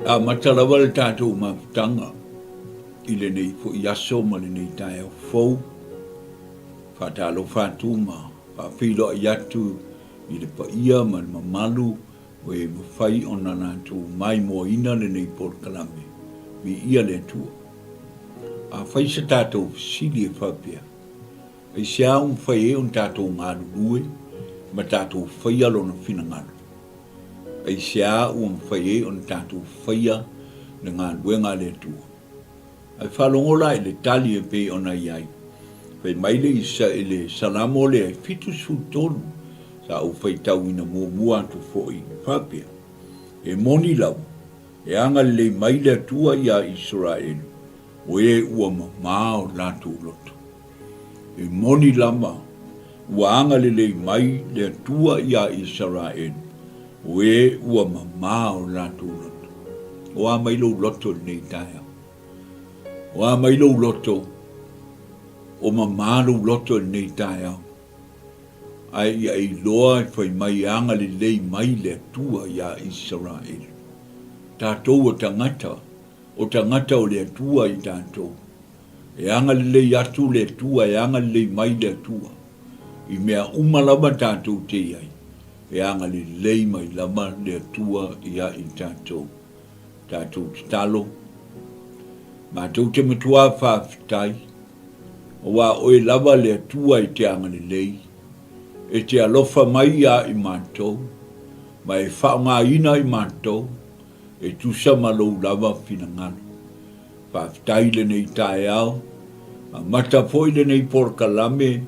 Amata lava le tatou mafutaga i lenei foi aso ma lenei taeao fou. Faatalofa atu ma faafeiloai atu i le paia ma le mamalu o e mafai ona latou maimoaina lenei polokalame. Viia le Atua. Afai se tatou fesili e faapea, Aisea ua mafai ai ona tatou galulue ma tatou faia Lona finagalo? Aisea ua mafai ai ona tatou faia le galuega a le Atua? Ae faalogo la i le tali e pei ona i ai. Fai mai le i le Salamo lea e 73, sa ou faitauina muamua atu foi, e faapea, E moni lava, e agalelei mai le Atua iā Isaraelu, o e ua mamao latou loto. E moni lava, ua agalelei mai le Atua iā Isaraelu, o e ua mamao latou loto. O a mai lou loto i lenei taeao? O a mai lou loto? O mamā lou loto i lenei taeao? Ae ia e iloa e fai mai e agalelei mai le Atua iā Isaraelu. Tatou o tagata, o tagata o le Atua i tatou. E agalelei atu le Atua, e agalelei mai le Atua. I mea uma lava tatou te i ai, e agalelei mai lava le Atua ia i tatou. Tatou tatalo, matou te matuā faafetai, auā Oe lava le Atua e te agalelei, e te alofa mai ia i matou, ma e faaaogaina i matou, e tusa ma Lou lava finagalo. Faafetai i lenei taeao, amata foi lenei polokalame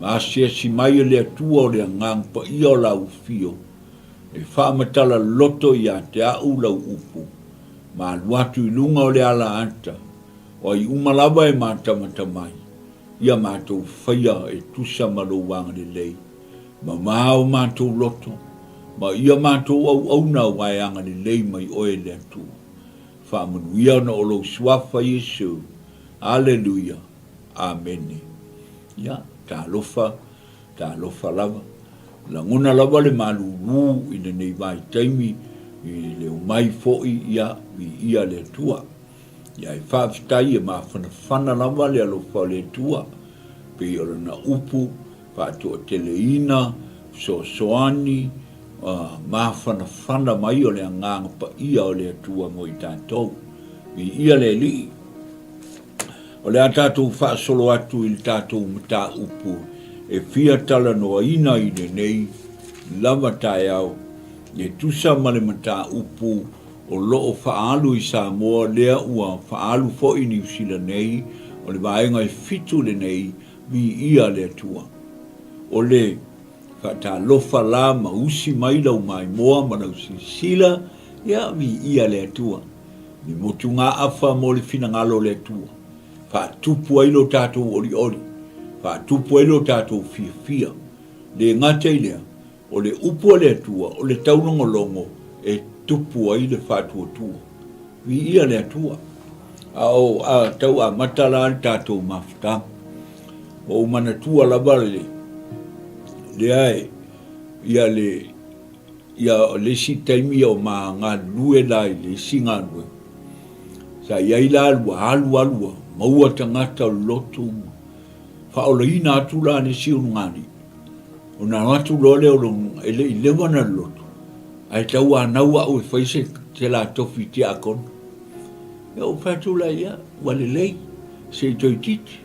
ma asiasi mai e le Atua o le Agaga Paia o lau Afio e faamatala loto ia te a'u lau upu ma alu atu i luga o le ala ata o ai uma lava e matamata mai ia matou faia e tusa ma lou agalelei mamā o matou loto ma ia matou auauna aua e agalelei mai oe le Atua. Faamanuia ona o lou Suafa Iesu. Aleluia. Amene. Ia, talofa, talofa lava. Lagona lava le malūlū i lenei vaitaimi i le omai foi, ia, viia le Atua. Ia, e faafetai e mafanafana lava le alofa o le Atua, pei o lana upu faatoateleina, fesoasoani, mafanafana mai o le Agaga Paia o le Atua mo i tatou. Viia le Alii. O le a tatou faasolo atu i le tatou mataupu e fia talanoaina i lenei lava taeao, e tusa ma le mataupu o lo o faaalu i Samoa lea ua faaalu foi i Niu Sila nei, o le vaega e fitu lenei, Viia le Atua. O le faatalofa la ma usi mai lau maimoa ma lau silasila, ia viia le Atua. Ni motugaafa mo le finagalo o le Atua. Faatupu ai lo tatou olioli, faatupu ai lo tatou fiafia. Le gata i lea, O le upu a le Atua, o le taulogologo e tupu ai le faatuatua. Viia le Atua. A o a tau amata la le tatou mafutaga. Ua ou manatua lava le lea e ia le ia le isi taimi o ma galulue la i le isi galuega. Sa i ai la ua alu alu ua maua tagata o le lotu ma faaolaina atu la le isi ulugalii. Ona alu atu loa lea o lona, e le i lewa na le lotu, ae tauanau au e fai se, se la tofi tiakono. Ia ou fai atu la ia, ua lelei, se i toeitiiti.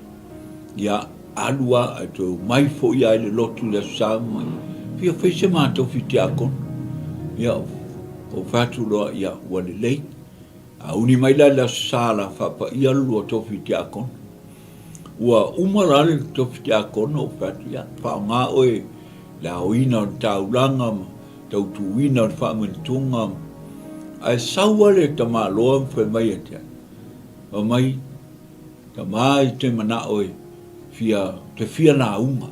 Ia, alu a, ae toe omai foi lava i le lotu i le Aso Sa ma fia fai se ma tofi tiakono. Ia, ou fai atu loa, ia, ua lelei. A uni mai la i le Aso Sa la faapaia le lua tofi tiakono. Ua uma la le tofi tiakono ou fai atu, ia, faaaoga oe le aoina o le taulaga ma tautuina o le faamanituga. Ae sau lava le tamaloa ma fai mai ia te au, fai mai, Tama i te manao e fia, te fia lauga.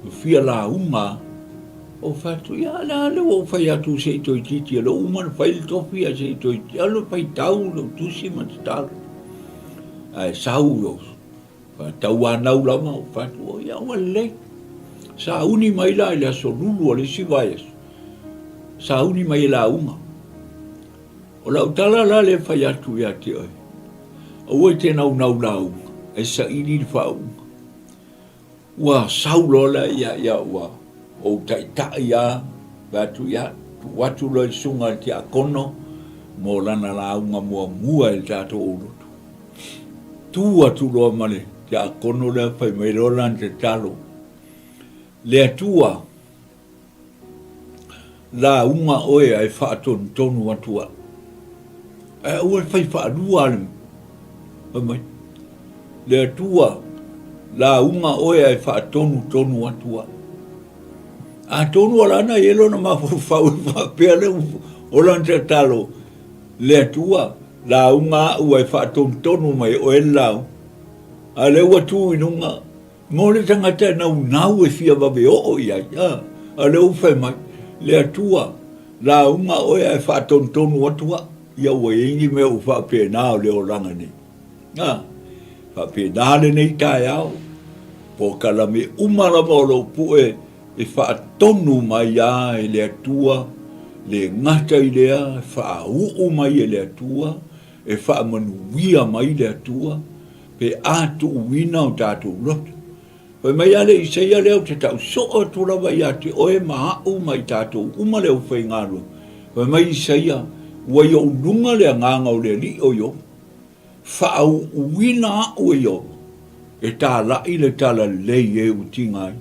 E fia lauga a? Ou fai atu, ia, le a le ua ou fai atu se i toeitiiti, o lea ua uma ona fai le tofi ae se i toeitiiti, alu e faitau lou tusi ma tatalo. Ae sau lou tauanau lava, ou fai atu, ia ua lelei. Sauni mai la i le aso lulu o le isi vaiaso, sauni mai e lauga. O lau tala la lea e fai atu ia te oe, aua e te naunau lauga, ae saili le faauuga. Ua sau loa la ia, ia ua ou taitai a, fai atu ia, tuu atu loa i le susuga i le tiakono mo lana lauga muamua i le tatou aulotu. Tu atu loa ma le tiakono lea fai mai loa lana tatalo, Le Atua, lauga oe ae faatonutonu atu au. Ae aua le fai faalua le fai mai. Le Atua, lauga oe ae faatonutonu atu au. Atonu o lana i ai lona mafaufau e faapea le o lana tatalo, Le Atua, lauga au ae faatonutonu mai oe le lauga. A o lea ua tu i luga, Mo le tagata e naunau e fia vave oo i ai, a, a o lea ua fai mai, Le Atua, lauga oe ae faatonutonu atu au, ia ua i ai ni mea ua faapena o le olaga nei. A, faapena lenei taeao, polokalame uma lava o lou pue e faatonu mai a e le Atua, le gata i lea, e faauu mai e le Atua, e faamanuia mai le Atua, pe a tuuina o tatou loto. Fai mai a le Isaia lea ou te tau soo atu lava ia te oe ma au ma i tatou uma le aufaigaluega. Fai mai Isaia, ua i ou luga le agaga o le Alii o Ieova, faauuina au e Ieova, e talai le talalelei i e ua tiga ai.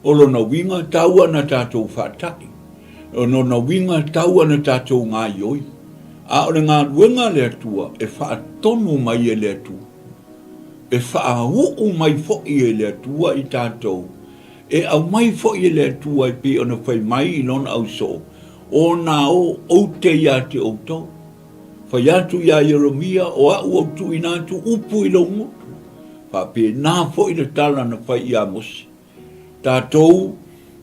O lona uiga, tau ana tatou faatai. O lona uiga, tau ana tatou gaioi. A o le galuega a le Atua, e faatonu mai e le Atua, e faauu mai foi e le Atua i tatou, e aumai foi e le Atua e pei ona fai mai i Lona ausoo, O na o ou te ia te outou. Fai atu iā Ieremia, O a'u ou tuuina atu upu i lou gutu. Faapena foi le tala na fai iā Mose. Tatou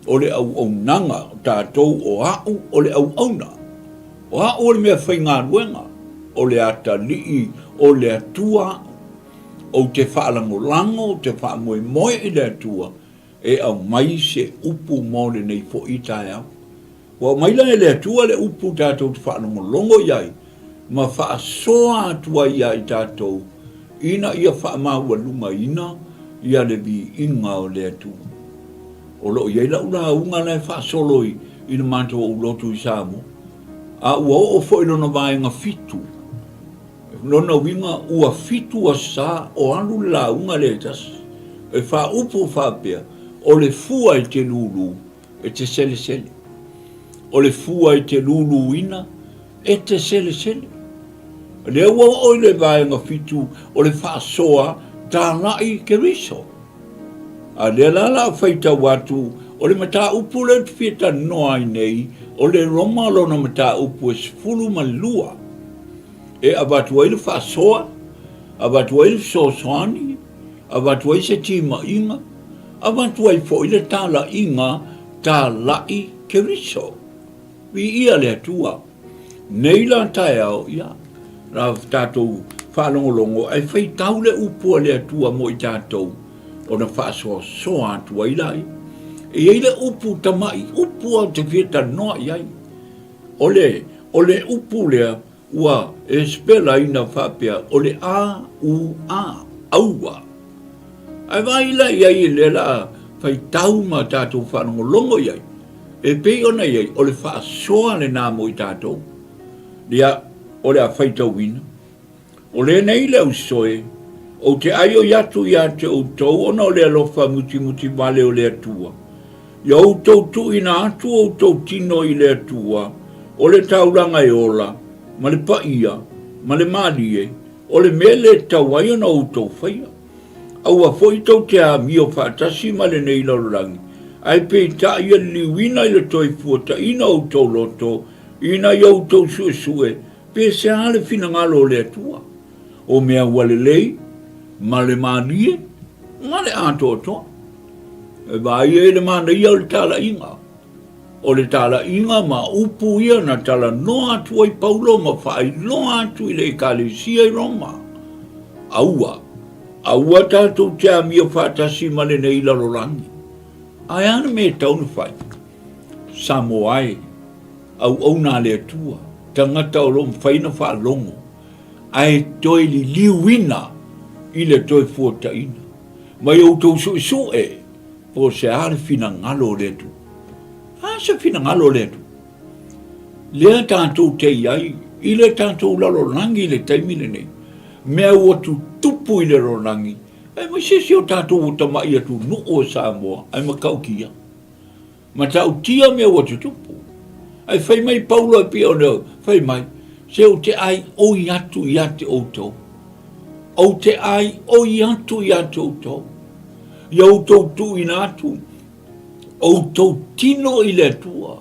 o le auaunaga, o tatou o a'u o le auauna. O a'u o le mea faigaluega, o le atalii o le Atua a'u. Ou te faalagolago, ou te faamoemoe i le Atua e aumai se upu mo lenei foi taeao. Ua aumai la e le Atua le upu tatou te faalogologo i ai ma faasoa atu ai ia i tatou ina ia faamaualugaina ia le viiga o le Atua. O lo o i ai lau lauga la e faasolo i le matou aulotu i Samoa, a ua oo foi i lona vaega fitu. Lona uiga ua fitu aso sa o alu le lauga lea e tasi, e faaupu faapea, o le fua e te lulu e te selesele. O le fua e te luluina e te selesele. O lea ua oo i le vaega fitu o le faasoa talai Keriso. A lea la la faitau atu o le mataupu lea ou te fia talanoa ai nei, o le Roma lona mataupu e 12 e avatu ai le faasoa, avatu ai le fesoasoani, avatu ai se timaiga, avatu ai foi le talaiga talai Keriso. Viia le Atua. Nei la taeao, ia, la tatou faalogologo ae faitau le upu a le Atua mo i tatou, ona faasoasoa atu ai laia. E i ai le upu tamai upu ou te fia talanoa i ai. O le, o le upu lea Ua e sipelaina faapea o le A-U-A, aua. Ae vaai la i ai i lea la faitau ma tatou faalogologo i ai, e pei ona i ai, o le faasoa lena mo i tatou. Ia, o le a faitauina. O lenei le ausoe, ou te aioi atu ia te outou ona o le alofa mutimuti vale o le Atua, Ia outou tuuina atu outou tino i le Atua, o le taulaga e ola, ma le paia, ma le malie, o le mea le tatau ai ona outou faia. Aua foi tou te amio faatasi ma lenei lalolagi, ae peitai ia liliuina i le toe fuataina o outou loto, ina ia outou suesue pe se a le finagalo o le Atua, o mea ua lelei, ma le malie, ma le atoatoa. E vaai ai le manaia o le talaiga. O le talaiga ma upu ia na talanoa atu ai Paulo ma faailoa atu i le Ekalesia i Roma. Aua, aua tatou te amio faatasi ma lenei lalolagi. Ae a le mea e tatau ona fai? Samoa e, auauna a le Atua. tagata o lo o mafai ona faalogo ae toe liliuina i le toe fuataina. Mai outou suesue po o se a le finagalo o le Atua. A se finagalo o le Atua? Lea tatou te i ai i le tatou lalolagi i le taimi lenei, mea ua tutupu i le lalolagi, aemaise si o tatou tamai atunuu o Samoa, ae matautia. Matautia mea ua tutupu. Ae fai mai Paulo e pei ona fai mai, se ou te aioi atu ia te outou. Ou te aioi atu ia te outou. Ia outou tuuina atu outou tino i le Atua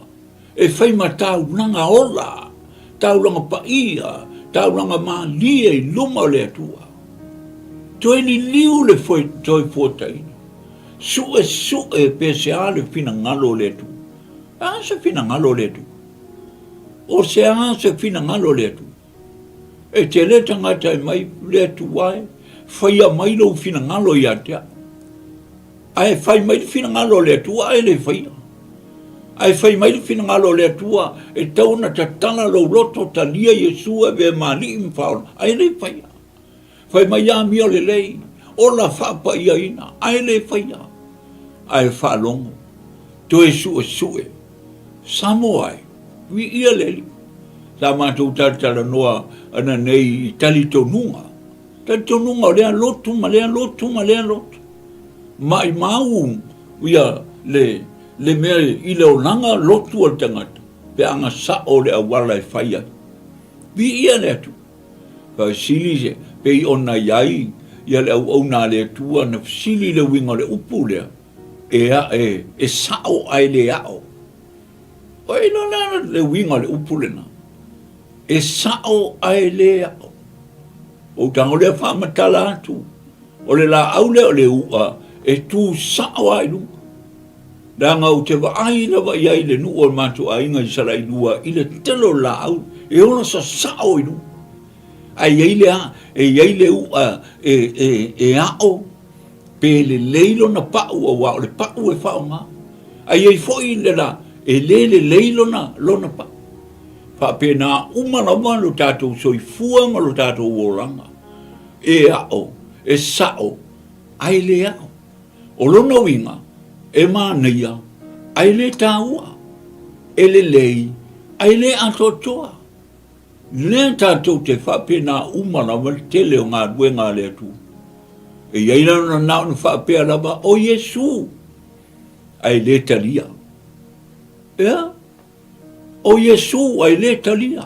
e fai ma taulaga ola, taulaga paia, taulaga malie i luma o le Atua. Toe liliu le toe fuataina. Suesue pe se a le finagalo o le Atua. E a se finagalo o le Atua? O se a se finagalo o le Atua? E tele tagata e mai le Atua e, faia mai lou finagalo ia te au. Ae fai mai le finagalo o le Atua ae le faia. Ae fai mai le finagalo o le Atua e tatau ona tatala lou loto talia Iesu e avea ma Alii ma Faaola ae le faia. Fai mai amio lelei, ola faapaiaina ae le faia. Ae faalogo, toe suesue, Samoa e, viia le Alii. Sa matou talatalanoa ananei i talitonuga, talitonuga o lea lotu ma lea lotu ma lea lotu. Maimau ia le, le mea i le olaga lotu o le tagata pe a gasao le auala e fai ai. Viia le Atua. Fesili se, pei ona i ai ia le auauna a le Atua na fesili i le uiga o le upu lea, e, e, e sao ae le ao. O e iloa le le uiga o le upu lena. E sao ae le ao. O tago lea faamatala atu, o le laau lea o le u'a e tu sao lava i luga. Leaga ou te vaai lava i ai i le nuu o le matou aiga i Salailua i le tele o laau e ola sasao i luga. Ae i ai le, e i ai le u'a e, e, e ao pe lelei lona pau aua o le pau e faaaoga. Ae i ai foi le la e le lelei lona, lona pau. Faapena uma lava lo tatou soifua ma lo tatou olaga. E ao, e sao, ae le ao. O lona uiga, e manaia, ae le taua, e lelei, ae le atoatoa. Lea tatou te faapena uma lava le tele o galuega a le Atua. E i ai lana na ona faapea lava, o Iesu, ae le talia. Ea? O Iesu ae le talia.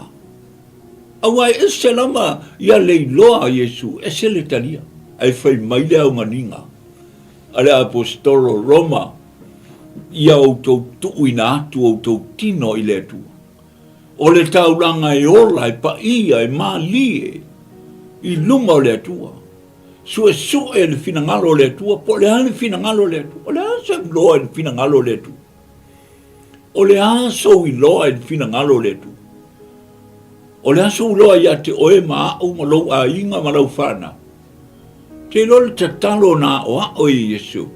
Aua e ese lava ia le iloa a Iesu, ese le talia. Ae fai mai le aoganiga a le Aposetolo Roma, Ia outou tuuina atu outou tino i le Atua. O le taulaga e ola, e paia, e malie i luma o le Atua. Suesue le finagalo o le Atua, po o le a le finagalo o le Atua. O le a se iloa i le finagalo o le Atua? O le a sou iloa i le finagalo o le Atua? O le a sou iloa ia te oe ma au ma lou aiga ma lau fanau? Te iloa le tatalo na aoao e Iesu.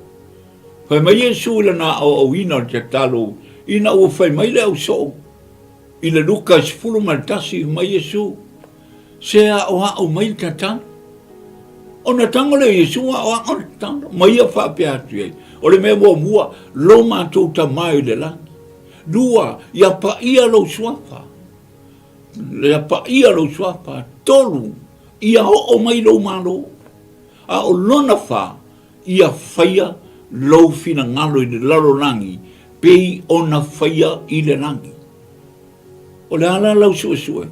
Fai mai Iesu i lana aoaoina o le tatalo ina ua fai mai le ausoo i le Luka 11, fai mai Iesu, Se aoao mai le tatalo. Ona tago lea o Iesu aoao le tatalo, ma ia faapea atu i ai, o le mea muamua, lo matou Tama i le lagi. Lua, ia paia lou suafa. Ia paia lou suafa. Tolu, ia oo mai lou malo. A o lona fa, ia faia lou finagalo i le lalolagi pei ona faia i le lagi. O le a la lau suesuega?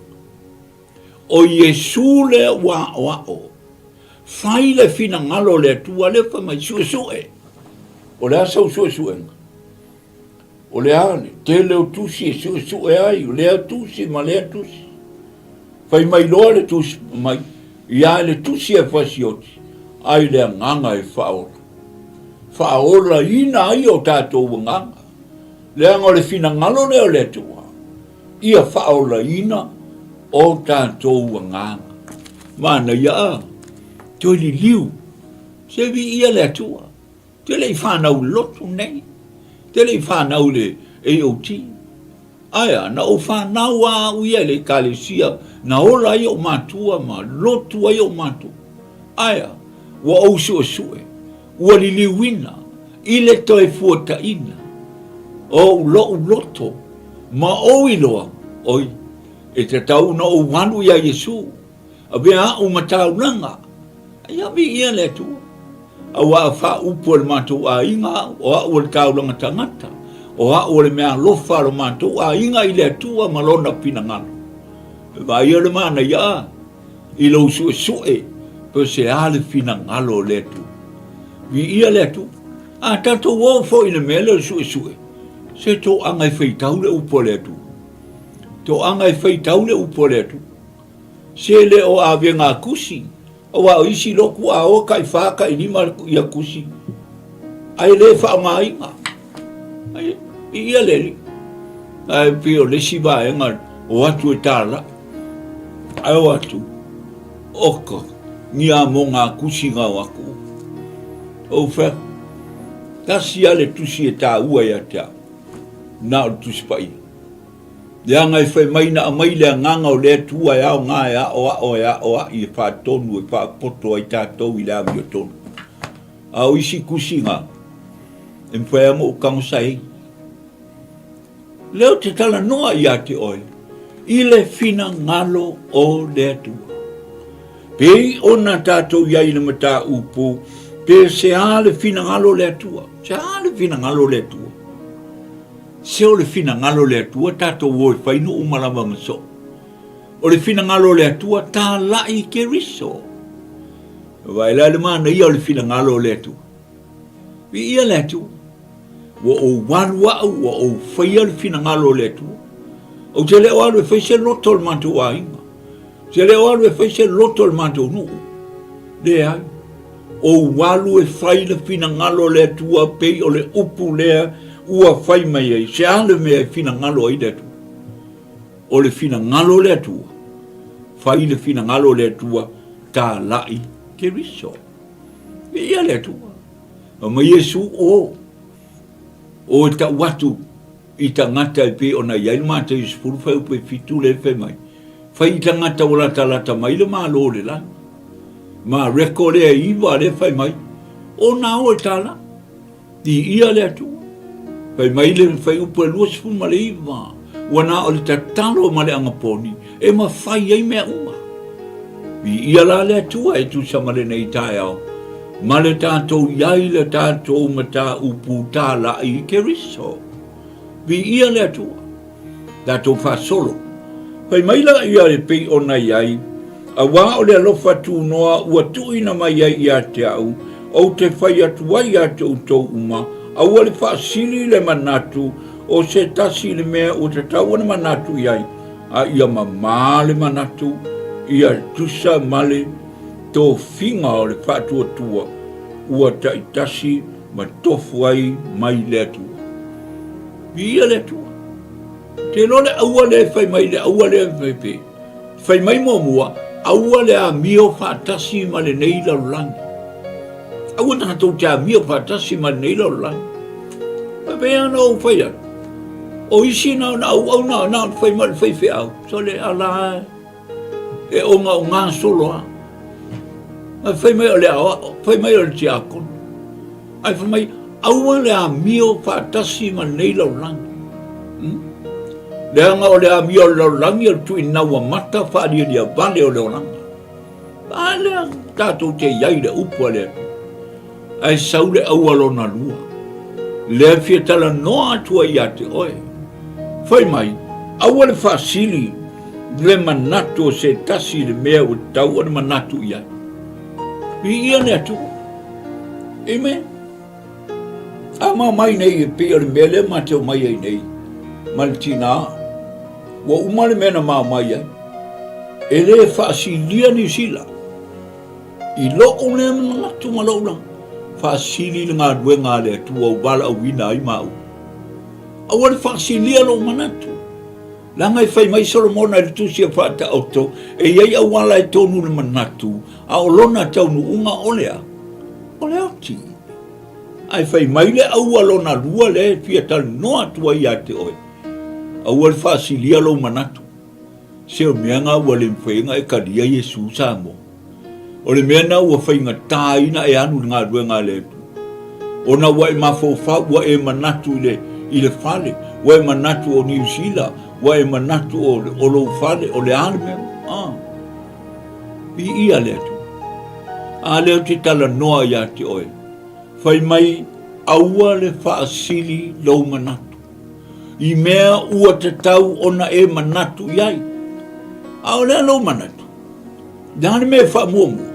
O Iesu lea ua aoao. Fai le finagalo o le Atua lea fai mai, suesue. O le a sau suesuega? O le a le tele o tusi e suesue ai, o lea tusi ma lea tusi. Fai mai loa le tusi mai, ia le tusi e fasioti, ai le agaga e faaola. Faaolaina ai o tatou agaga. Leaga o le finagalo lea o le Atua, ia faaolaina o tatou agaga. Manaia a, toe liliu, se viia le Atua. Te le i fanau i lotu nei, te le i fanau i le AOT. Ae a, na ou fanau a au ia i le Ekalesia, na ola ai ou matua ma lotu ai ou matua. Ae a, ua ou suesue, ua liliuina i le toe fuataina o lou loto ma ou iloa, oi, e tatau ona ou alu iā Iesu, avea a'u ma taulaga, ia viia le Atua. Aua a faaupu e le matou aiga a'u, o a'u o le taulaga tagata, o a'u o le mea alofa a lo matou aiga i le Atua ma Lona finagalo. E vaaia le manaia a i lou suesue pe o se a le finagalo o le Atua. Viia le Atua. A tatou oo foi i le mea lea o le suesue, se toaga e faitau le upu a le Atua. Toaga e faitau le upu a le Atua. Se le o avega tusi, aua o isi lotu a o tai fa tai lima ia tusi, ae le faaaogaina. Ai, viia le Alii. Ae pei o le isi vaega o atu e talai, ae o atu, oka, ni amoga a tusi na o atu. Ou fai atu, tasi lava le tusi e taua ia te au, na o le Tusi Paia. Leaga e fai mai na aumai le agaga o le Atua e aoga e aoao e aoai e faatonu e faapoto ai tatou i le amiotonu. A o isi tusi na, e mafai lava ona ou tagosa ai. Lea ou te talanoa ia te oe i le finagalo o le Atua. Pei ona tatou i ai i le mataupu, pe se a le finagalo o le Atua? Se a le finagalo o le Atua? Se o le finagalo o le Atua tatou o e fai nuu ma lava ma soo. O le finagalo o le Atua talai i Keriso. Vaai la le manaia o le finagalo o le Atua. Viia le Atua. Ua ou alu au, ua ou faia le finagalo o le Atua. Ou te le o alu e fai se loto o le matou aiga. Ou te le o alu e fai se loto o le matou nuu. Leai. Ou alu e fai le finagalo o le Atua pei o le upu lea ua fai mai ai. Se a le mea e finagalo ai le Atua? O le finagalo o le Atua, fai le finagalo o le Atua, talai Keriso. Viia le Atua. Fai mai Iesu, O, o e tau atu i tagata e pei ona i ai le Mataio 10 fuaiupu e 7 lea e fai mai, Fai i tagata ua latalata mai le Malo o le lagi. Ma reko lea e iva lea fai mai, O na o e tala, viia le Atua. Fai mai le fuaiupu e 29, ua na o le tatalo ma le agaponi e mafai ai mea uma. Viia la le Atua e tusa ma lenei taeao, ma le tatou i ai le tatou mataupu talai i Keriso. Viia le Atua. Tatou faasolo. Fai mai la ia e pei ona i ai, Auā o le alofa tunoa ua tuuina mai ai ia te au, ou te fai atu ai ia te outou uma, aua le faasili le manatu o se tasi i le mea ua tatau ona manatu i ai, a ia mamā le manatu, ia tusa ma le tofiga o le faatuatua ua taitasi ma tofu ai mai le Atua. Viia le Atua. Te iloa le aua lea e fai mai, le aua lea e fai pe. Fai mai muamua, aua le amio faatasi ma lenei lalolagi. Aua tatou te amio faatasi ma lenei lalolagi. E pei ona ou fai atu, o isi na ona auauna na ona fai mai le faifeau, sole ala e ogaoga solo lava. Ae fai mai o le aoao, fai mai o le tiakono. Ae fai mai, aua le amio faatasi ma lenei lalolagi. Hmm? Leaga o le amio o le lalolagi o le tuinau a mata faalialia vale o le olaga. A lea tatou te i ai le upu a le Atua. Ae sau le aua lona lua. Lea fia talanoa atu ai ia te oe. Fai mai, aua le faasili le manatu o se tasi i le mea ua tatau ona manatu i ai. Viia le Atua. Amen. A ma mai nei e pei o le mea lea ma te omai ai nei ma le tinā. Ua uma le mea na ma omai ai. E le faasilia Niu Sila. I lo'u lea manatu ma lo'u lagona, faasili le galuega a le Atua ua valaauina ai maua. Aua le faasilia lou manatu. Leaga e fai mai Solomona i le Tusi a Faataoto, e i ai auala e tonu le manatu, a o lona taunuuga o le a? O le oti. Ae fai mai le aua lona lua lea e fia talanoa atu ai ia te oe. Aua le faasilia lou manatu. Se o mea na ua le mafai ona e talia Iesu Samoa. O le mea na ua faigata ai na e alu i le galuega a le Atua. Ona ua e mafaufau, ua e manatu i le, i le fale, ua e manatu o Niu Sila, ua e manatu o, o lou fale, o le a le mea? Ah. Viia le Atua. A lea ou te talanoa ia te oe. Fai mai, aua le faasili lou manatu. I mea ua tatau ona e manatu i ai. A o le a lou manatu? Le a le mea e faamuamua?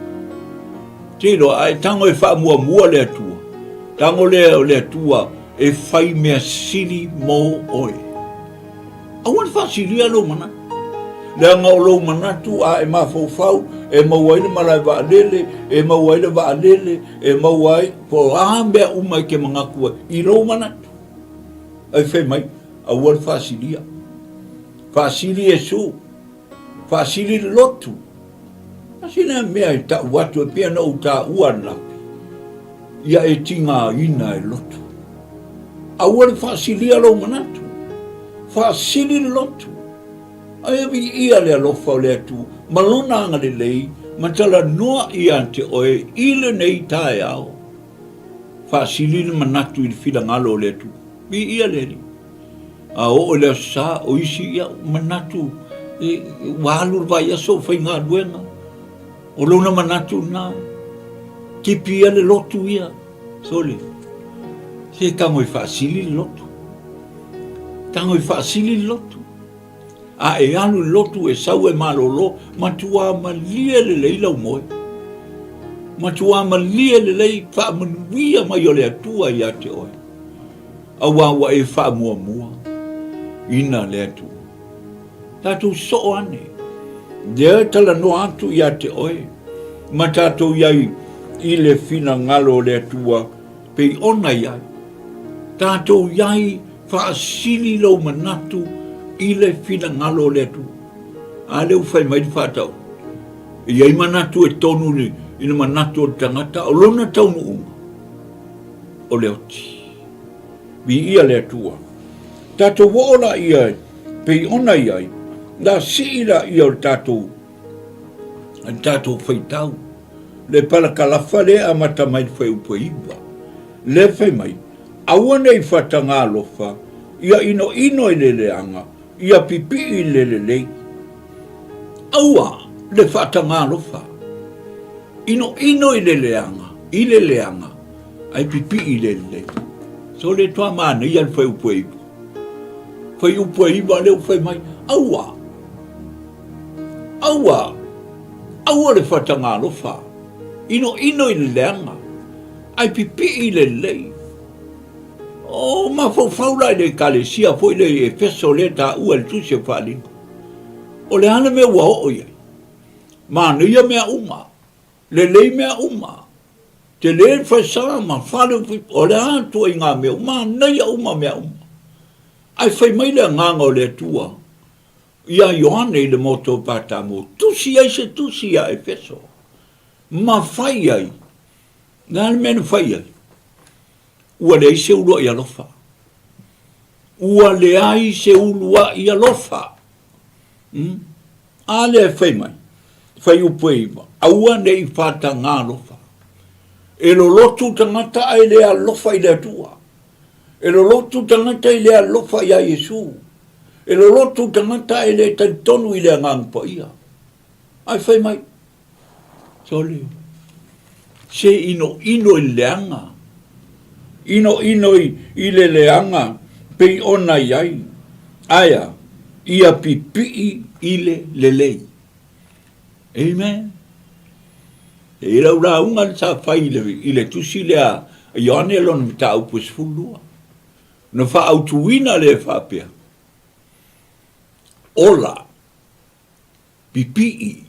Te iloa, a e tago e faamuamua le Atua, tago lea o le Atua e fai mea sili mo oe. Aua le faasilia lou manatu. Leaga o lou manatu a e mafaufau e maua ai le malae vaalele, e maua ai le vaalele, e maua ai, po o a mea uma e te manatu ai i lou manatu. Ae fai mai, aua le faasilia. Faasili Iesu. Faasili le lotu. A sina mea e tau atu e pei ona ou taua ananafi, ia e tigaina e lotu. Aua le faasilia lou manatu. Faasili le lotu. Ae viia le alofa o le Atua ma Lona agalelei ma talanoa ia te oe i lenei taeao. Faasili le manatu i le finagalo o le Atua. Viia le Alii. A oo i le Aso Sa, o isi ia manatu ua alu le vaiaso o faigaluega. O lona manatu lena, tipi ia le lotu ia. Sole, se tago e faasili le lotu. Tago e faasili le lotu. A e alu i le lotu e sau e malolo, matua malie lelei lau moe. Matua malie lelei faamanuia mai o le Atua ia te oe. Auā ua e faamuamua ina le Atua. Tatou soo ane, lea e talanoa atu ia te oe, ma tatou i ai i le finagalo o le Atua pei ona i ai. Tatou i ai faasili lou manatu i le finagalo o le Atua. A lea ua fai mai le faatau, e i ai manatu e tonu i le manatu o le tagata, o lona taunuuga, o le oti. Viia le Atua. Tatou oo laia pei ona i ai, la sii laia o le tatou, le tatou faitau. Le palakalafa lea e amata mai le fuaiupu e 9. Lea fai mai, aua ne i faataga alofa, ia inoino i le leaga, ia pipii i le lelei. Aua le faataga alofa, inoino i le leaga, i le leaga, ae pipii i le lelei. So le toa manaia le fuaiupu e 9. Fuaiupu e 9 lea ua fai mai, aua, aua, aua le faataga alofa, inoino i le leaga, ae pipii i le lelei. O mafaufau la i le Ekalesia foi lea i Efeso lea e taua e le Tusi o Faaaliga. O le a le mea ua oo i ai? Manaia mea uma, lelei mea uma, tele le falesa ma fale, o le a ituaiga mea uma, manaia uma mea uma. Ae fai mai le Agaga o le Atua iā Ioane i le motu o Patamo, tusi ai se tusi iā Efeso, ma fai ai, le a le mea na fai ai? Ua leai se uluai alofa. Ua leai se uluai alofa. Hmm? A lea e fai mai, fai upu e iwa, aua ne i faatagā alofa. E lolotu tagata ae le alofa i le Atua. E lolotu tagata i le alofa iā Iesu. E lolotu tagata ae le talitonu i le Agaga Paia. Ae fai mai, Sole, se inoino i le leaga, inoino i le leaga pei ona i ai, ae a? Ia pipii i le lelei. Amen. E i lau lauga le sa fai i le tusi lea a Ioane lona mataupu e 12. Na faaautuina lea e faapea, ola Pipii,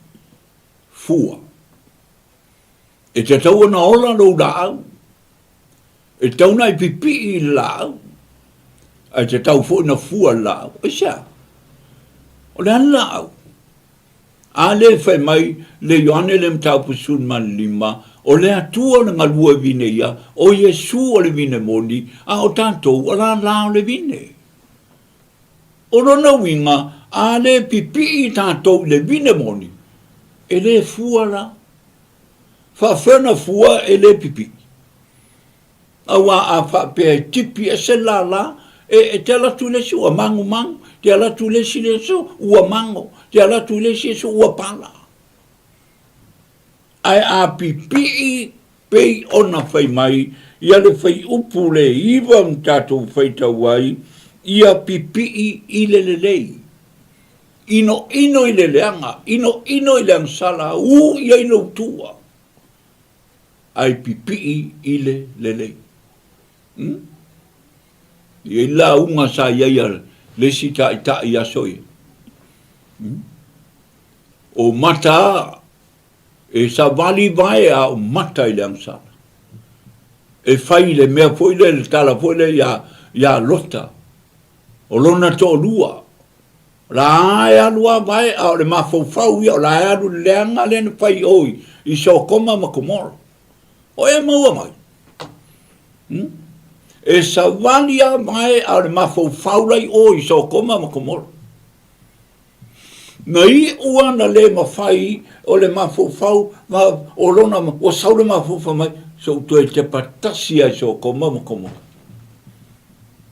fua. E tatau ona ola lou laau. E tatau ona e pipii i le laau. Ae tatau foi ona fua le laau. Aisea? O le a le laau? A lea e fai mai le Ioane le mataupu 15, o le Atua o le galue vine ia, o Iesu o le vine moni, a o tatou o lālā o le vine. O lona uiga, a le pipii tatou i le vine moni, e le fua la. Faafefea ona fua e le pipii? Aua a faapea e tipi ese le lala, e te alu atu i le isi ua magumagu, te alu atu i le isi aso ua mago, te alu atu i le isi aso ua pala. Ae a pipii pei ona fai mai ia le fuaiupu le 9 ma tatou faitau ai, ia pipii i le lelei. Inoino i le leaga, inoino i le agasala, ū i ai lou tua, ae pipii i le lelei. Hmm? E i ai lauga sa i ai a le isi taitai i aso ia. Hmm? O mata e savali vae a o mata i le agasala. E fai i le mea foi lea, le tala foi lea ia, ia Lota, o lona toalua, o la e alu a vae, a o le mafaufau ia, o la e alu i le leaga lea na fai o i Sokoma ma Komoro. O e maua mai. Hmm? E savali a vae, a o le mafaufau la i o i Sokoma ma Komoro. Na iu a na le mafai o le mafaufau ma o lona ua sau le mafaufau mai se ou toe tepa tasi ai Sokoma ma Komora.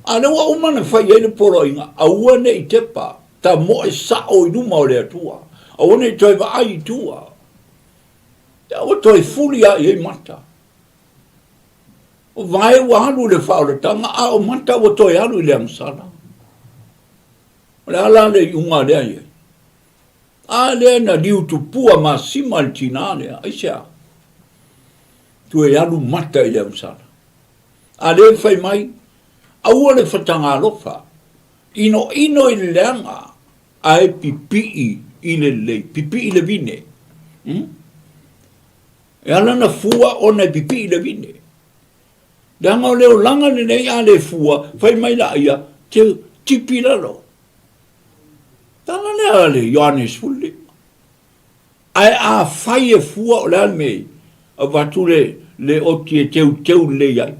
A lea ua uma na fai ai le poloaiga, aua ne i tepa, tamoe sao i luma o le Atua, aua ne i toe vaai i tua. Ia ua toe fuli lava i ai mata. O vae ua alu i le faaolataga, a o mata ua toe alu i le agasala. O le a la le iuga lea i ai? A lea na liu tupua masima le tinā lea, aisea? Toe alu mata i le agasala. A lea e fai mai, aua le fatagalofa, inoino i le leaga, ae pipii i le lelei, pipii i le vine. Hmm? E ala na fua ona e pipii i le vine. Leaga o le olaga lenei a le fua, fai mai laia, te tipi i lalo. Tala lea a le Ioane 15. Ae a fai e fua o le a le mea e avatu le, le oti e teuteu lelei ai.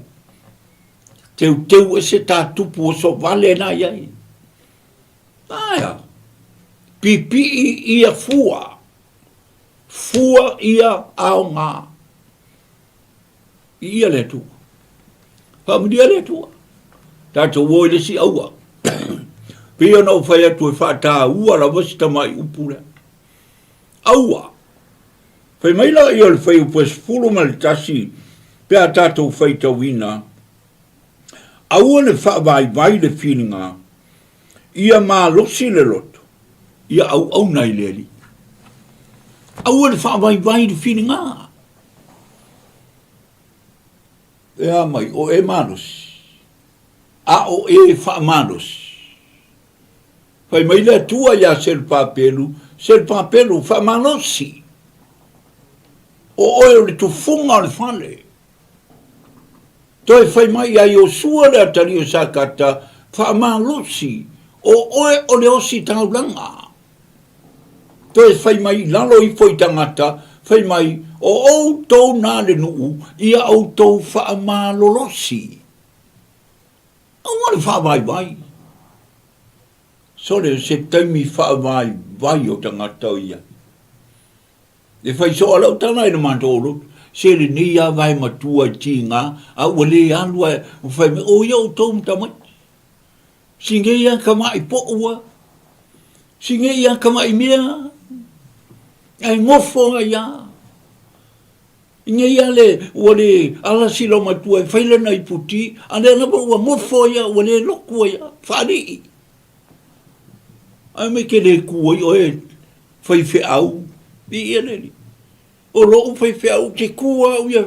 Teuteu ese tā tupu oso vale na i ai. Aia, pipii ia fua, fua ia aoga. Viia le Atua. Faamanuia le Atua. Tatou o i le isi aua. Pei ona ou fai atu e faataua lava si tamai upu lea. Aua. Fai mai la ia o le fuaiupu e 11 pe a tatou faitauina, aua le faavaivai le filiga, ia malosi le loto, ia auauna i le Alii. Aua le faavaivai le filiga. E a mai, o e malosi, a o e faamalosi. Fai mai le Atua iā Selupapelu, Selupapelu, faamalosi! O oe o le tufuga o le fale. Toe fai mai iā Iosua le atalii o Sakata, Faamalosi! O oe o le ositaulaga. Toe fai mai i lalo ifo i tagata, fai mai, O outou nā le nuu, ia outou faamalolosi. Aua le faavaivai. Sole, se taimi faavaivai o tagata o ia. E fai soa lau tala i le matou lotu, se lenei lava vae matua i tiga, a ua le alu ae ua fai mai, o ia outou ma tamaiti. Singei a ka maʻi poʻu a, singei a ka maʻi mea, ae gofo ai a. Nei a le, ua le ala sila matua e fai lana iputi, a lea lava ua gofo ai a, ua le loku ai a, faalii. Ae mai ke le ku ai oe faifeau, viia le Alii. O loʻu faifeau, ou te ku a au ia,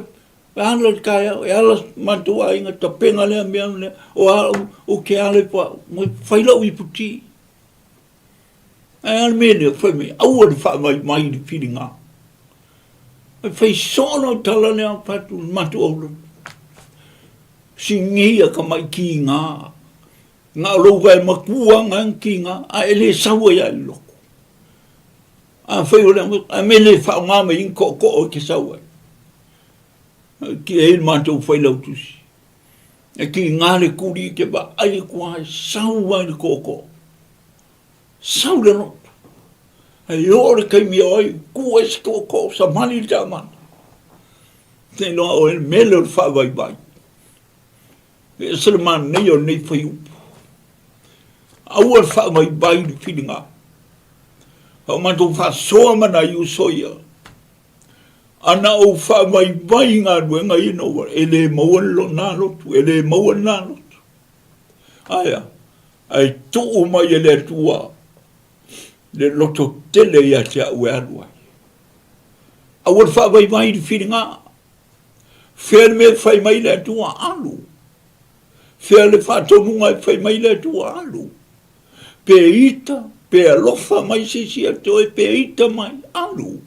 e ala i le taeao, e ala matou aiga, tapena lea mea ma lea, o au, ou te ala ifo au, fai lau iputi. Ae a le mea lea, fai mai, aua le faavaivai i le filiga. Ae fai soo lau tala lea fai atu i le matou aulotu. Sigia ka mai kiga. Na o lou vae matua nga kiga, a e le sau ai a i le lotu. A fai o le a me le faaaoga mai ai ni tootoo e te sau ai. Ki e ai le matou failautusi. E kiga le kuli i te vaai atu lava e sau ai le tootoo. Sau le loto. Ae oo le taimi o ai, tuu ai se tootoo, savali le taavale. Te iloa oe le mele o le faavaivai. E ese le manaia o lenei fuaiupu. Aua le faavaivai i le filiga. A o matou faasoa ma nai uso ia, ana ou faavaivai i galuega ia na ou e le maua lona lotu, e le maua lena lotu. Ae a? Ae tuu mai e le Atua le loto tele ia te au e alu ai. Aua le faavaivai i le filiga. Fea le mea e fai mai le Atua, alu. Fea le faatonuga e fai mai le Atua, alu. Pe ita, pe alofa mai se isi ia te oe, pe ita mai, alu.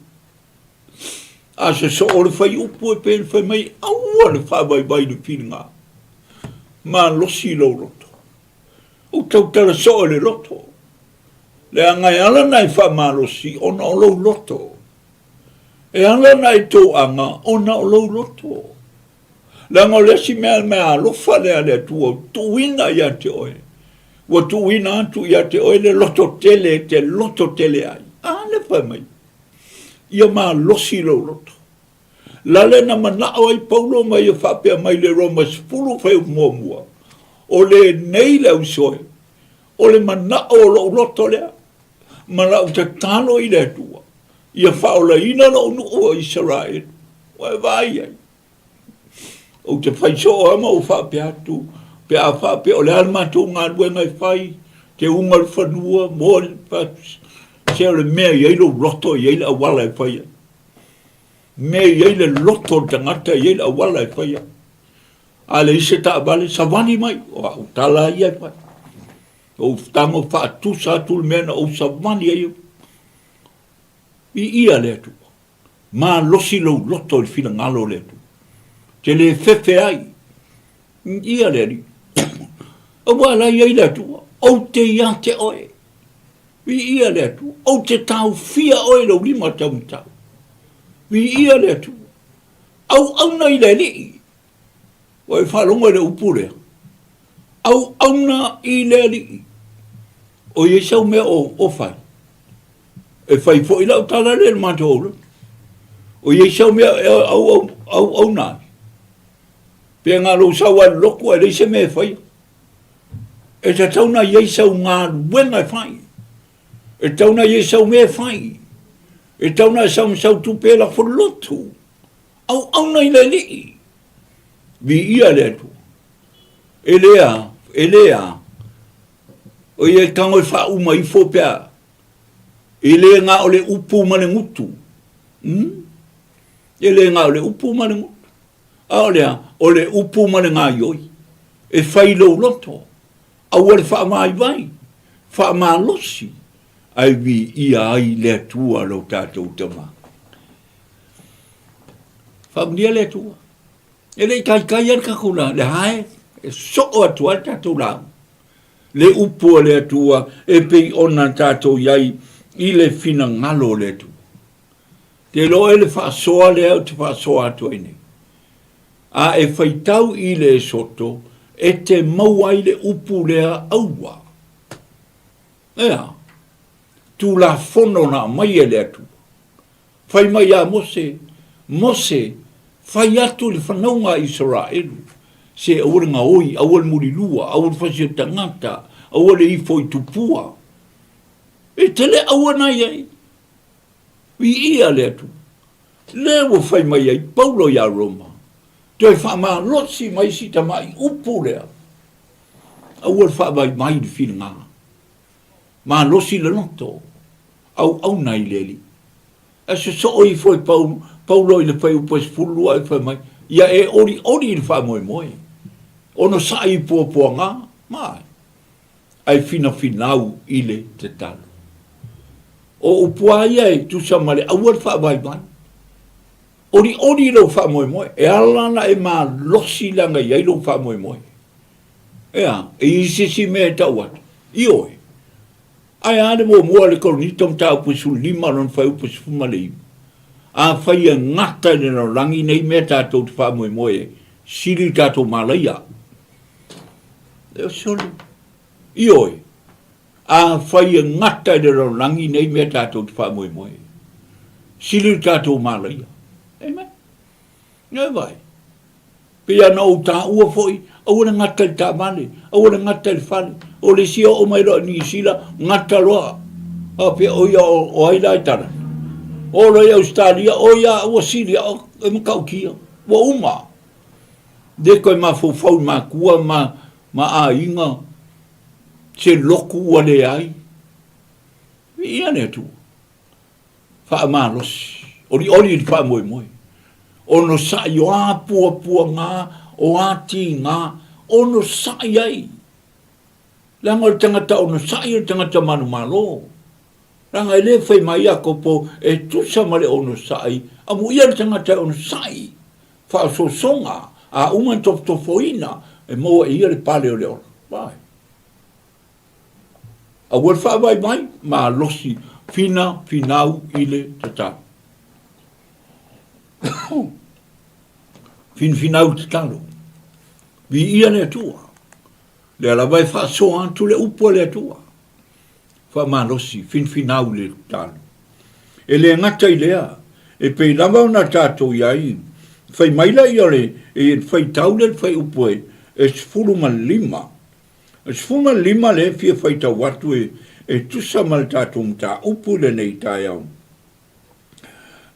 A sosoo le fuaiupu e pei ona fai mai, aua le faavaivai i le filiga. Malosi lou loto. Ou tautala soo i le loto. Leaga e ala ona e faamalosi ona o lou loto. E ala ona e toaga ona o lou loto. Leaga o le isi mea meaalofa lea a le Atua ua tuuina ia te oe, ua tuuina atu ia te oe le lototele e te lototele ai. A lea fai mai, ia malosi lou loto. La le na manao ai Paulo ma ia faapea mai le Roma 10 fuaiupu muamua, o lenei le ausoe, o le manao o lou loto lea, ma lau tatalo i le Atua, ia faaolaina lou nuu o Isaraelu. Ua e vaai ai? Ou te fai soo lava ma ou faapea atu, pe a faapea o le a le matou galuega e fai, te uga le fanua, moa le se o le mea e i ai lou loto e i ai le auala e fai ai. Mea e i ai le loto o le tagata e i ai le auala e fai ai. A leai se taavale, savali mai, o au tala ia e fai. Ou tago faatusa atu le mea na ou savali ai au. Viia le Atua. Malosi lou loto i le finagalo o le Atua. Te le fefe ai. Ia le Alii. Aua la i ai le Atua. Ou te ia te oe. Viia le Atua. Ou te taofia oe i lou lima taumatau. Viia le Atua. Auauna i le Alii. Ua e faalogo i le upu lea? Auauna i le Alii. O i ai sau mea o, o fai? E fai foi lau tala lea i le matou aulana. O i ai sau mea e au, au, auauna ai? Pe na lou sau lava i le lotu ae leai se mea e faia. E tatau ona i ai sau galuega e fai. E tatau ona i ai sau mea e fai. E tatau ona e sau ma sau tupe e lafo i le lotu. Auauna i le Alii. Viia le Atua. E le a, e le a. O ia e tago e faauma ifo pe a. E le na o le upu ma le gutu. Hmm? E le na o le upu ma le gutu. A o le a? O le upu ma le gaioi. E fai lou loto. Aua le faavaivai, faamalosi, ae viia ai le Atua lo tatou Tama. Faamanuia le Atua. E le i taitai lava le tatou la, le hae, e soo atu ai le tatou lauga. Le upu a le Atua e pei ona tatou i ai i le finagalo o le Atua. Te iloa oe le faasoa lea ou te faasoa atu ai nei. A e faitau i le Esoto, e te maua ai le upu lea aua. Ea, Tulafono na aumai e le Atua. Fai mai ia Mose, Mose, fai atu i le fanauga a Isaraelu, se aua le gaoi, aua le mulilua, aua le fasi o tagata, aua le ifo i tupua. E tele aua na i ai. Viia le Atua. Lea ua fai mai ai Paulo iā Roma, toe faamalosi mai si tamai upu lea, aua le faavaivai i le finagalo. Malosi le loto, auauna i le Alii. Ae sosoo ifo e Paulo i le fuaiupu e 12 ae fai mai, Ia e olioli i le faamoemoe, onosai i puapuaga, ma ae finafinau i le tatalo. O upu a ia e tusa ma le aua le faavaivai. Olioli i lou faamoemoe, e ala ona e malosi leaga e i ai lou faamoemoe. Ea, e i ai se isi mea e tau atu? Ioe. Ae a le muamua a le Korinito mataupu e 15 lona fuaiupu e 19? Afai e gata i le lalolagi nei mea tatou te faamoemoe ai, sili le tatou malaia. E sole. Ioe. Afai e gata i le lalolagi nei mea tatou te faamoemoe, sili le tatou malaia. Amen. Ioe vai. Pei ona ou taua foi, aua le gata i le taavale, aua le gata i le fale. O le isi e oo mai loa i Niu Sila, gata loa. Faapea, o ia o ai la e tala? Oo loa i Ausetalia, o ia ua sili e matautia. Ua uma. Le toe mafaufau i matua ma, ma aiga, se lotu ua leai. Viia le Atua. Faamalosi, olioli i le faamoemoe, onosai o a puapuaga, o a tiga, onosai ai. Leaga o le tagata onosai o le tagata manumalo. Leaga e le fai mai Iakopo e tusa ma le onosai, amuia le tagata e onosai, faaosoosoga, a uma ona tofotofoina, e maua e ia le pale o le ola. Vai. Aua le faavaivai, malosi, fina, finau i le tatalo. Finafinau i le tatalo. Viia le Atua. Lea lava e faasoa atu le upu a le Atua. Faamalosi, finafinau i le tatalo. E le gata i lea, e pei lava ona tatou i ai, fai mai laia o le, e faitau lea le fuaiupu e 15, 15 lea e fia faitau atu e tusa ma le tatou mataupu i lenei taeao.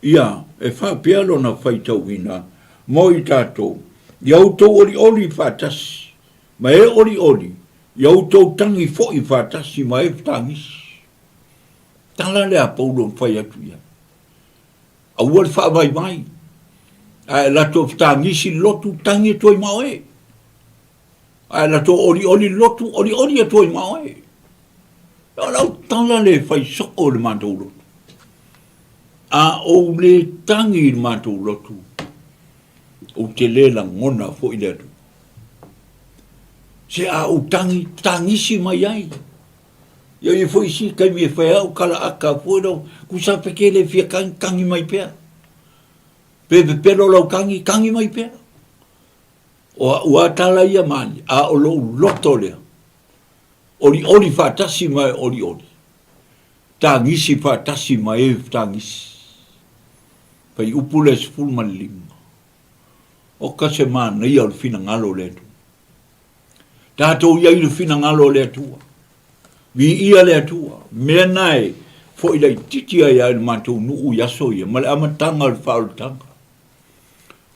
Ia, e faapea lona faitauina mo i tatou, Ia outou olioli faatasi ma e olioli, ia outou tagi foi faatasi ma e tagisi. Tala lea a Paulo na fai atu i ai. Aua le faavaivai, a e latou fetagisi le lotu, tagi atu ai ma oe. Ae latou olioli lotu, olioli atu ai ma oe. O lau tala le fai soo i le matou lotu. A ou le tagi i le matou lotu, ou te le lagona foi le Atua. Se a ou tagi, tagisi mai ai. Ia ia foi isi taimi e fai au kala aka foi lau, kusa peke le fia tangi, tangi mai pea. Pe pepelo lau tangi, tangi mai pea. O a'u a tala ia malie, a o lo'u loto lea, olioli faatasi ma e olioli, tagisi faatasi ma e tagisi. Faiupu lea 15. Oka se manaia o le finagalo o le Atua. Tatou i ai i le finagalo o le Atua. Viia le Atua. Mea na e fo'i laitiiti ai a i le matou nuu i aso ia, ma le amataga o le faaolataga.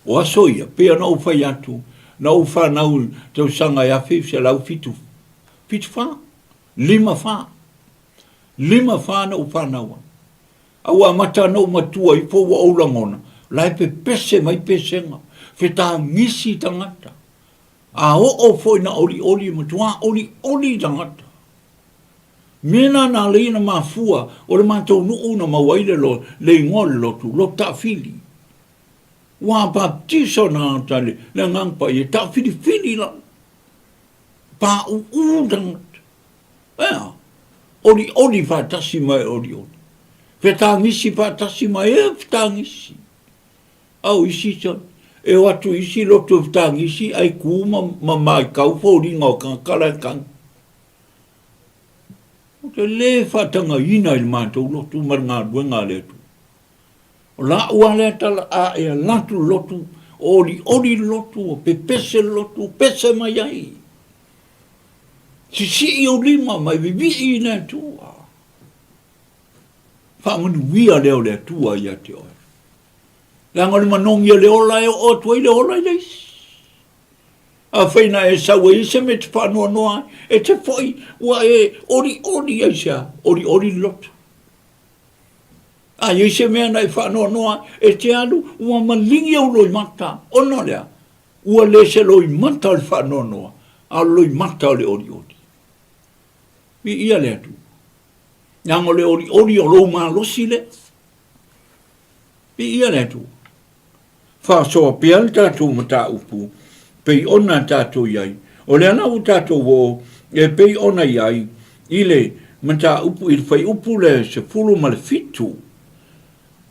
O aso ia, pei ona ou fai atu, na ou fanau i le tausaga e 1974, 54, 54 na ou fanau ai. A ua amata ona ou matua ifo ua ou lagona, la e pepese mai pesega, fetagisi tagata. A oo foi na olioli, matua olioli tagata. Mea na na alai na mafua o le matou nuu na maua ai le, le igoa o le lotu, lotu taafili. Ua baptisa o tagata le, le Agaga Paia, taafilifili lava. Pāūū tagata. Ea, olioli faatasi ma e olioli. Fetagisi faatasi ma e fetagisi. A o isi, e o atu i isi lotu e fetagisi, ai kū ma, ma maikau foliga o tagata la e tagi. Ou te lē faatagaina i le matou lotu ma le galuega a le Atua. O la'u a lea tala, a e ala atu le lotu, o olioli le lotu, o pepese le lotu, pese mai ai. Sisii ou lima ma e vivii i le Atua. Faamanuia lea o le Atua ia te oe. Leaga o le manogi o le ola e oo atu ai le ola i le isi. Afai na e sau ai se mea e te faanoanoa ai, e te foi ua e olioli ai se a? Olioli le loto. A i ai se mea na e faanoanoa ai, e te alu ua maligi ou loimata, ona o le a? Ua le se loimata o le faanoanoa, a o le loimata o le olioli. Viia le Atua. Leaga o le olioli o lou malosi lea. Viia le Atua. Faasoa pea le tatou mataupu pei ona tatou i ai. O lea la ua tatou oo e pei ona i ai i le mataupu i le fuaiupu le 17,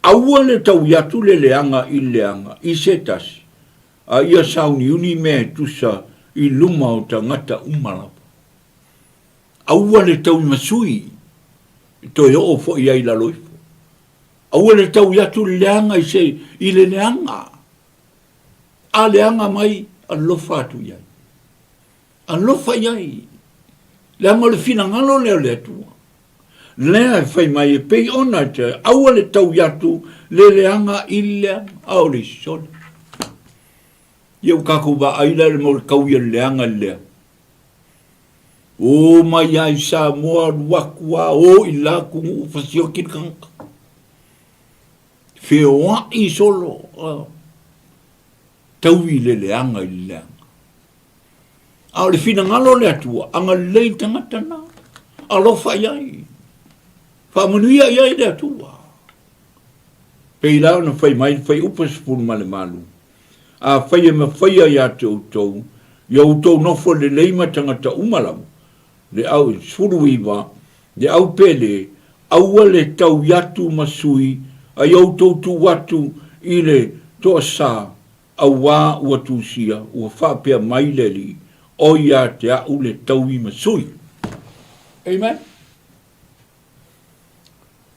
Aua le taui atu le leaga i le leaga i se tasi, a ia sauniuni mea e tusa i luma o tagata uma lava. Aua le taui ma sui e toe oo foi ai i lalo ifo. Aua le taui atu le leaga i se i le leaga. A leaga mai, alofa atu i ai. Alofa i ai. Leaga o le finagalo lea o le Atua. Lea e fai mai e pei ona e te aua le taui atu le leaga i le leaga, a o le sole. Ia ua tatou vaai la i le mea o le taui o le leaga i le leaga. O mai lava i Samoa alu atu lava o i la atunuu fasioti le tagata. Feoai solo, taui le leaga i le leaga. A o le finagalo o le Atua, agalelei le tagata na, alofa i ai, faamanuia i ai le Atua. Pei la ona fai mai le Fuaiupu 18, Afai e mafaia ia te outou, ia outou nofo lelei ma tagata uma lava, le au 19, le au pele, aua le taui atu ma sui, a ia outou tuu atu i le toasa, auā ua tusia, ua faapea mai le Alii, O ia te a'u le taui ma sui. Amen.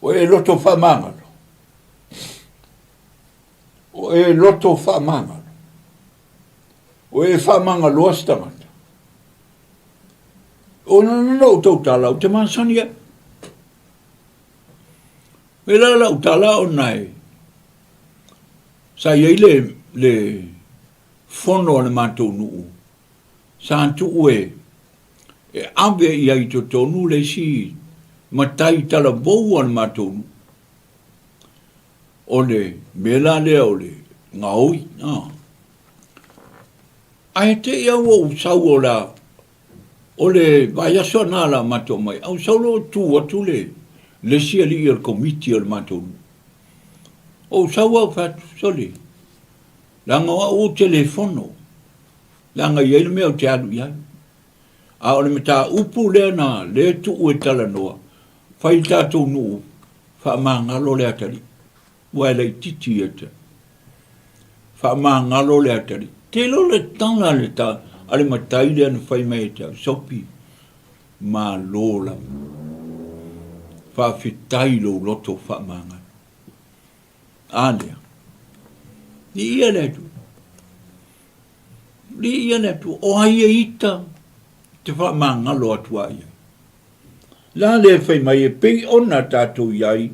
O e loto faamagalo. O e loto faamagalo. O e faamagaloa se tagata. O na lou tautala, ou te masani ai. E la lau tala ona e sa i ai le, le fono a le matou nuu, sa tuu e, e ave i ai i totonu le isi matai talavou a le matou nuu. O le mea la lea o le gaoi. Ah. Ae te i au ou sau o la O le vaiaso na la matou mai, au sau loa tu atu le le isi alii o le komiti o le matou nuu. Ou sau au fai atu, sole, leaga o au ou te le fono, leaga e i ai le mea ou te alu i ai. A o le mataupu lea na lea tuu e talanoa, fai le tatou nuu faamagalo le atalii. Ua e laititi ia te au. Faamagalo le atalii. Te iloa le tala le ta, a le matai lea na fai mai ia te au, Sopi, malo lava. Faafetai lou loto faamagalo. A lea. Viia le Atua. Viia le Atua. O ai e ita te faamagalo atu a i ai. La lea fai mai e pei ona tatou i ai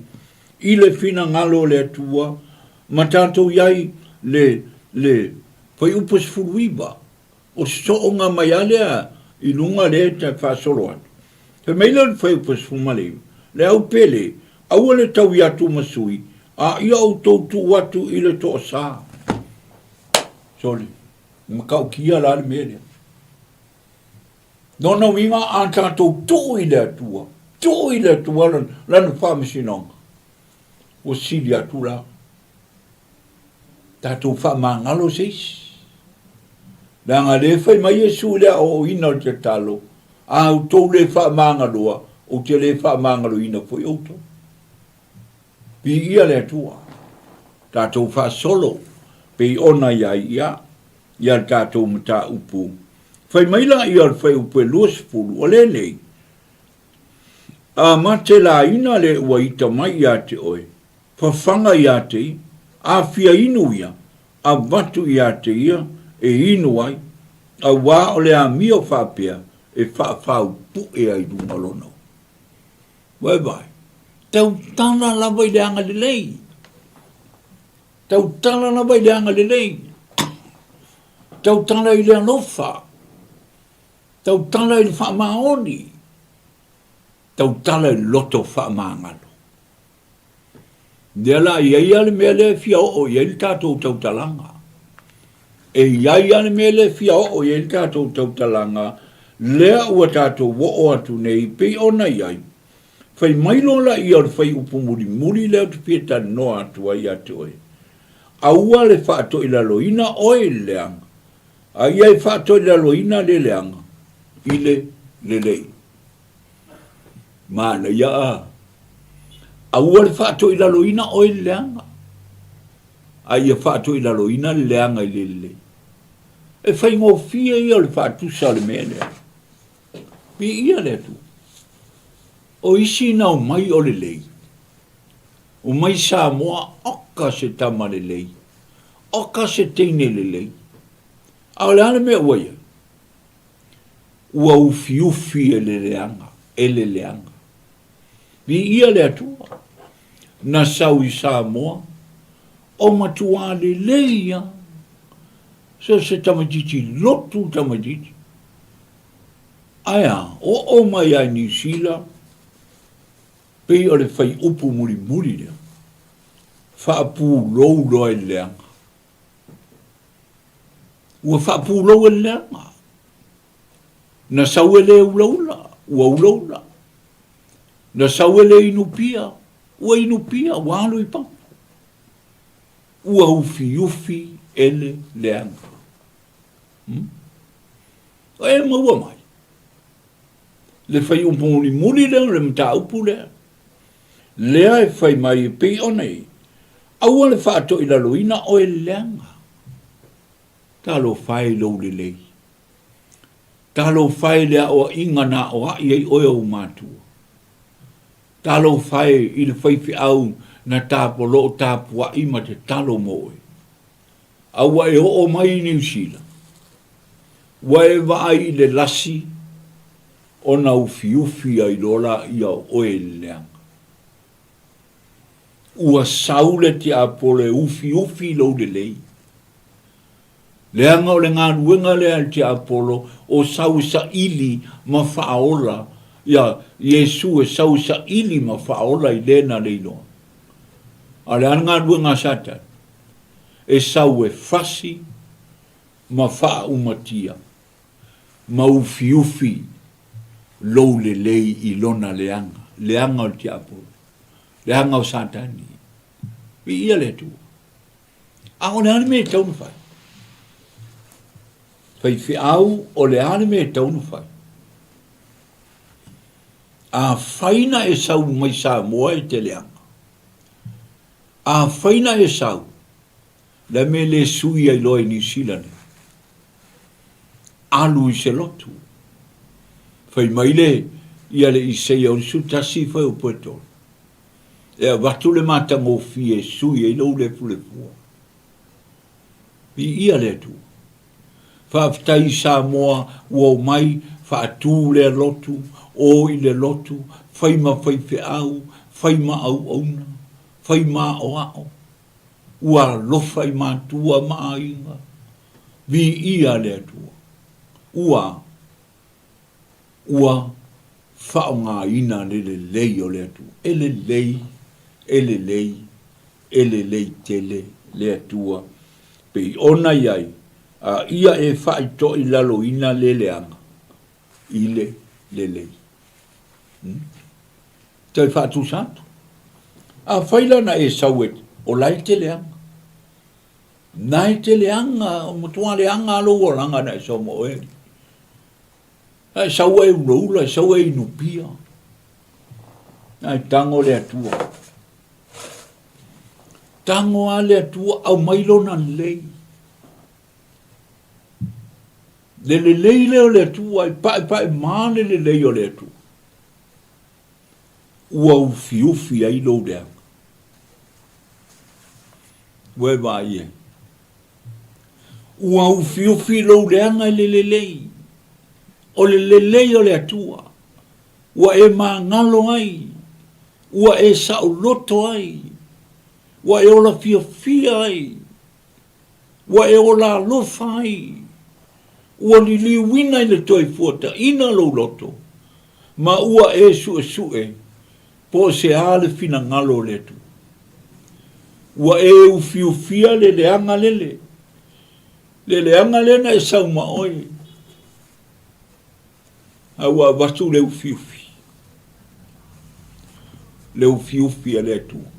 i le finagalo o le Atua ma tatou i ai le, le Fuaiupu 19, o sooga mai a lea i luga lea e faasolo atu. Fai mai lea o le Fuaiupu 19, Le au pele, aua le taui atu ma sui, a ia outou tuu atu i le toasa. Sole, matautia la le mea lea. Lona uiga a tatou tuu i le Atua, tuu i le Atua Lana faamasinoga, ua sili atu la. Tatou faamagalo se isi. Leaga lea fai mai Iesu i le aoaoina o le tatalo, a outou le faamagaloa, ou te le faamagaloina foi outou. Viia le Atua. Tatou faasolo pei ona i ai ia ia le tatou mataupu. Fai mai laia o le fuaiupu e 20, o lenei, A mate laina le ua ita mai ia te oe, fafaga ia te ia, a fia inu ia, avatu ia te ia e inu ai, auā o le amio faapea e faafaupu'e ai luga o lona. Vaevae, tautala lava i le agalelei. Tautala lava i le agalelei. Tautala i le alofa. Tautala i le faamaoni. Tautala i le loto faamagalo. Lea la i ai lava le mea lea e fia oo i ai le tatou tautalaga. E i ai lava le mea lea e fia oo i ai le tatou tautalaga, lea ua tatou oo atu nei pei ona i ai. Fai mai loa laia o le fuaiupu mulimuli lea ou te fia talanoa atu ai ia te oe, Aua le faatoilaloina oe i le leaga, a ia e faatoilaloina le leaga i le lelei. Manaia a! Aua le faatoilaloina oe i le leaga, a ia faatoilaloina le leaga i le lelei. E faigofie ia o le faatusa o le mea lea. Viia le Atua. O isi na omai o lelei. Omai Samoa oka se tama lelei. Oka se teine lelei. A o le a le mea ua i ai? Ua ufiufi e le leaga, e le leaga. Viia le Atua, na sau i Samoa, o matuā lelei a. So se tamaitiiti lotu tamaitiiti. Ae a, oo mai a i Niu Sila, pei o le faiupu mulimuli lea, faapulou loa i le leaga. Ua faapulou e le leaga. Na sau e le ulaula, ua ulaula. Na sau e le inupia, ua inupia, ua alu i fafo. Ua ufiufi e le leaga. Hmm? O e maua mai. Le faiupu mulimuli lea o le mataupu lea. Lea e fai mai e pei ona i, aua le faatoilaloina oe e le leaga. Talofa e i lou lelei. Talofa e i le aoaiga na aoai ai oe ou matua. Talofa e i le faifeau na tapoloo tapuai ma tatalo mo oe. A ua e oo mai i Niu Sila, ua e vaai i le lasi ona ufiufi ai loa laia o oe i le leaga. Ua sau le tiapolo e ufiufi i lou lelei. Leaga o le galuega lea a le tiapolo o sau e saili ma faaola, ia, Iesu e sau e saili ma faaola i le na le iloa. A o le a le galuega a Satani? E sau e fasi ma faaumatia ma ufiufi lou lelei i lona leaga, leaga o le tiapolo, leaga o Satani. Viia le Atua. A o le a le mea e tatau ona fai? Faifeau, o le a le mea e tatau ona fai? Afai na e sau mai Samoa e te leaga. Afai na e sau, le a mea le sui ai loa i Niu Sila nei? Alu i se lotu. Fai mai le ia le Isaia 61 fuaiupu e 3. E avatu le matagofie e sui ai lou lefulefua. Viia le Atua. Faafetai i Samoa ua omai faatu lea lotu, o i le lotu, fai ma faifeau, fai ma auauna, fai ma aoao. Ua alofa i matua ma aiga. Viia le Atua. Ua Ua faaaogaina le lelei o le Atua. E lelei, e lelei, e lelei tele le Atua, pei ona i ai, a ia e faaitoilaloina le leaga i le lelei. Hmm? Toe faatusa atu. Afai la na e sau e, o la e te leaga. Na e te leaga, o matua leaga lou olaga na e sau ma oe. Ae sau e ulaula, e sau e inupia. Ae tago le Atua. Tago a le Atua, aumai lona lelei. Le lelei lea o le Atua, e paepae ma le lelei o le Atua. Ua ufiufi ai lou leaga. Ua e vaai ai. Ua ufiufi lou leaga i le lelei, o le lelei o le Atua, ua e magalo ai, ua e saoloto ai, ua e ola fiafia ai, ua e ola alofa ai, ua liliuina i le toefuataina lou loto, ma ua e suesue Po o se a le finagalo o le Atua. Ua e ufiufia le leaga lele, le leaga lea na e sau ma oe, a ua avatu le ufiufi, le ufiufi a le Atua.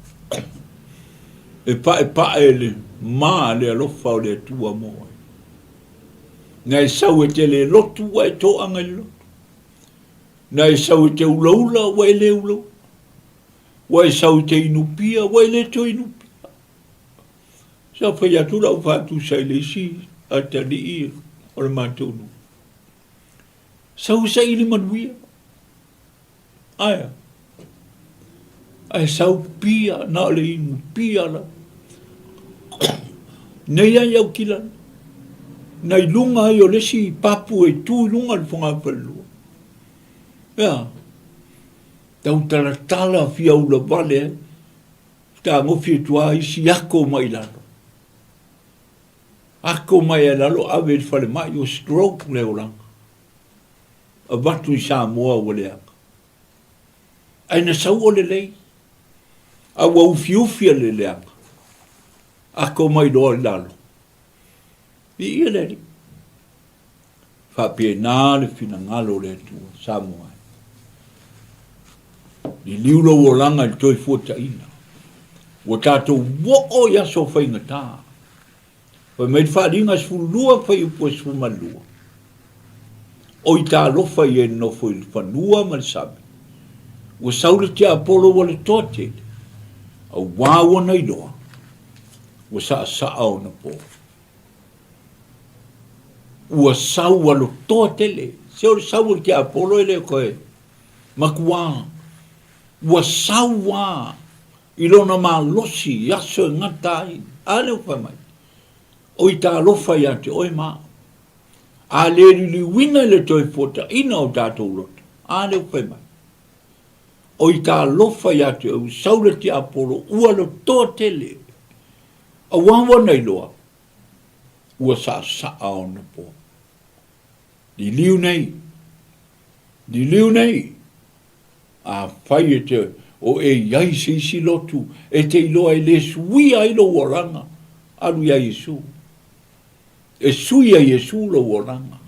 E paepae le ma le alofa o le Atua mo oe. Na e sau e te le lotu, ua e toaga i le lotu. Na e sau i te ulaula, ua e le ulaula. Ua e sau i te inupia, ua e le toe inupia. Sa fai atu lau faatusa i le isi atalii o le matou nuu. Sau e saili manuia. Aea. Ae sau pia, na o le inu pia lava. Nei ai au kilala. Na i luga ai o le isi papu e tu i luga o le fogafalelua. Ea, tautalatala fia ula vale ai. Fetagofi atu lava isi ako mai i lalo. Ako mai i lalo ave i le falemai ua stroke le olaga. Avatu i Samoa ua leaga. Ae na sau o lelei. A ua ufiufi a le leaga. Ako mai loa i lalo. Viia le Alii. Faapena le finagalo o le Atua, Samoa e. Liliu lou olaga i le toefuataiga. Ua tatou oo i aso faigata. Fai mai le Faaaliga 12 fuaiupu e 12, Oi talofa i e nofo i le fanua ma le sami, ua sau le tiapolo ua le toatele, auā ua na iloa, ua saasaa ona po. Ua sau ua lotoa tele. Se o le sau o le tiapolo e le o toe makuā. Ua sau ā i lona malosi i aso e gata ai. A lea ua fai mai, Oi talofa ia te oe ma au. A le liliuina i le toe fuataina o tatou loto. A lea ua fai mai, Oi talofa ia te oe, ua sau le tiapolo, ua lotoa tele. Auā ua na iloa, ua saasaa ona po. Liliu nei, liliu nei, Afai e te o e i ai se isi lotu e te iloa e le suia ai lou olaga, alu iā Iesu. E sui e Iesu lou olaga.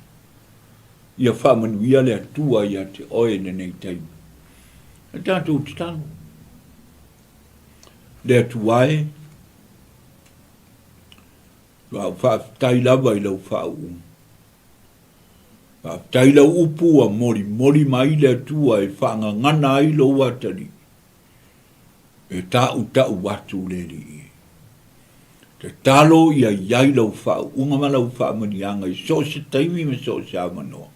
Ia faamanuia le Atua ia te oe i lenei taimi. E tatou tatalo. Le Atua e, ua ou faafetai lava i lau faauuga. Faafetai lau upu ua molimoli mai le Atua e faagagana ai lou atalii, e taʻutaʻu atu le Alii e. Tatalo ia i ai lau faauuga ma lau faamanuiaga i so o se taimi ma so o se avanoa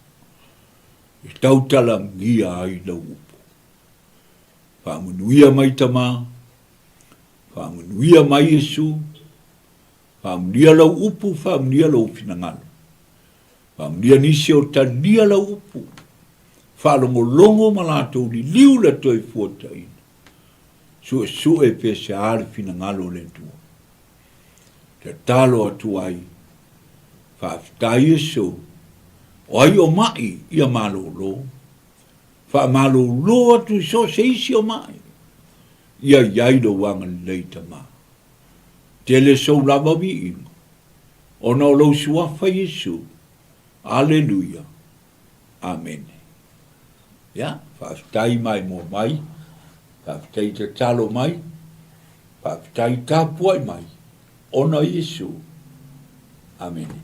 e tautalagia ai lau upu. Faamanuia mai Tama, faamanuia mai Iesu, Faamanuia lau upu, faamanuia lou finagalo. Faamanuia nisi o talia lau upu. Faalogologo ma latou liliu le toefuataina. Suesue pe sea le finagalo o le Atua. Tatalo atu ai, faafetai Iesu, o ai o ma'i ia malolo. Faamalolo atu i so o se isi o ma'i. Ia i ai lou agalelei Tama. Tele sou lava viiga, ona o lou suafa Iesu. Aleluia. Amene. Ia, faafetai maimoa mai, faafetai tatalo mai, faafetai tapuai mai, ona o Iesu. Amene.